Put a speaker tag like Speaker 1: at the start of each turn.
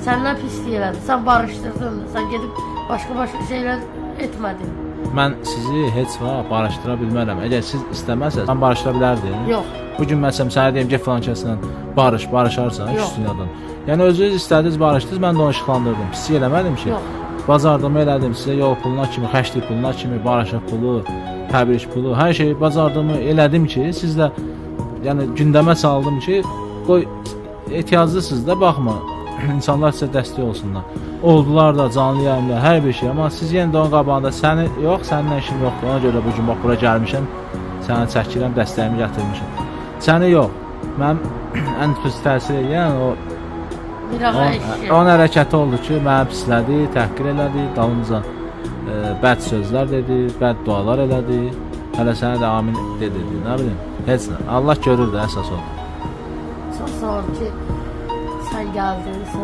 Speaker 1: Səndən pislik elədi. Sən barışdırdın. Sən gedib başqa-başqa şeylər etmədin.
Speaker 2: Mən sizi heç vaxt barışdıra bilmərəm. Əgər siz istəməsəz, mən barışdıra bilərdim.
Speaker 1: Yox.
Speaker 2: Bu gün məsələn sənə deyim get falan kəslə barış, barışarsan
Speaker 1: Yox.
Speaker 2: üç dünyadan. Yəni özünüz istədiniz, barışdınız, mən də onu işıqlandırdım. Pislik eləmədim ki.
Speaker 1: Yox.
Speaker 2: Bacardığımı elədim, sizə yol puluna kimi, xərclik puluna kimi, barışıq pulu, təbrik pulu, hər şeyi bacardığımı elədim ki, siz də yəni gündəmə saldım ki, qoy ehtiyaclısınız da baxma. İnsanlar sizə dəstək olsunlar. Oldular da canlı yayımda hər bir şey, amma siz yenə də onun qabağında səni yox, səninlə işim yoxdur. Ona görə bu gün bax bura gəlmişəm. Səni çəkirəm, dəstəyimi gətirmişəm. Səni yox. Mənim ən pis təsir eləyən o
Speaker 1: Mirağa
Speaker 2: onun,
Speaker 1: eşək.
Speaker 2: onun hərəkəti oldu ki, məni pislədi, təhqir elədi, dalımca bəd sözlər dedi, bəd dualar elədi. Hələ sənə də amin dedi, nə bilim. Heç nə. Allah görür də əsas odur.
Speaker 1: Çox sağ ol ki, sən gəldin. Sən